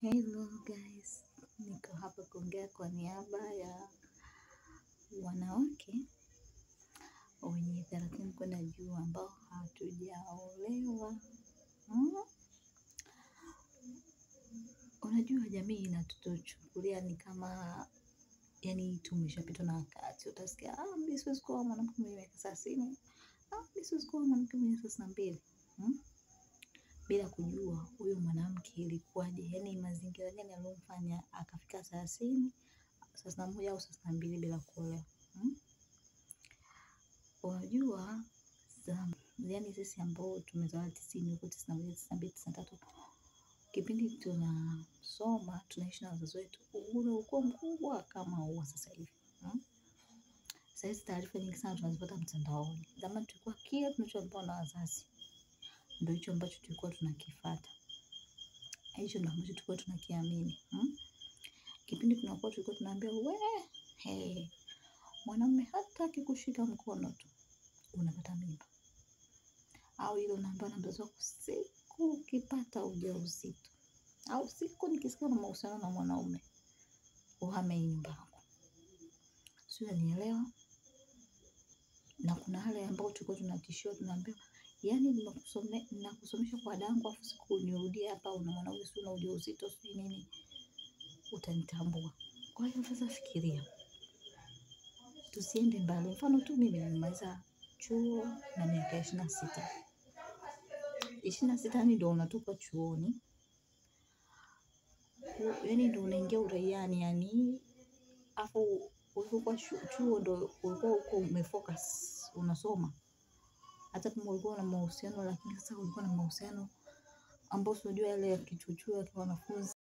Hello guys, niko hapa kuongea kwa niaba ya wanawake wenye 30 kwenda juu ambao hatujaolewa. Unajua jamii inatuchukulia ni kama yani tumeshapitwa na wakati. Utasikia mimi siwezi kuwa mwanamke mwenye miaka 30, mimi siwezi kuwa mwanamke mwenye 32. Bila kujua huyo mwanamke ilikuwaje, yani mazingira gani yaliyomfanya akafika 30, 31 au 32 bila kuolewa. Unajua yani sisi ambao tumezaliwa 90 huko 91, 92, 93, kipindi tunasoma tunaishi na wazazi wetu, uhuru ulikuwa mkubwa kama huo sasa hivi. Sasa hizi taarifa nyingi sana tunazipata mtandaoni. Zamani tulikuwa kile tunachoambiwa na wazazi ndio hicho ambacho tulikuwa tunakifuata, hicho ndio ambacho tulikuwa tunakiamini. Kipindi tunakuwa tulikuwa tunaambia we, hey, mwanamume hata akikushika mkono tu unapata mimba, au ile unaambiwa na mzazi wako siku ukipata ujauzito au siku nikisikia na mahusiano na mwanaume uhame nyumba yako. Sio, nielewa? Na kuna wale ambao tulikuwa tunatishiwa, tunaambiwa yani nakusomesha kwa dangu afu siku nirudie hapa una mwanaume sio na ujauzito sio nini, utanitambua. Kwa hiyo sasa fikiria, tusiende mbali. Mfano tu mimi nimemaliza chuo na miaka 26. 26 yani ndio unatoka chuoni, yani ndio unaingia uraiani, yani afu ulikuwa chuo ndio ulikuwa uko umefocus unasoma. Hata kama ulikuwa na mahusiano, lakini sasa ulikuwa na mahusiano ambao unajua yale ya kichuchu ya wanafunzi.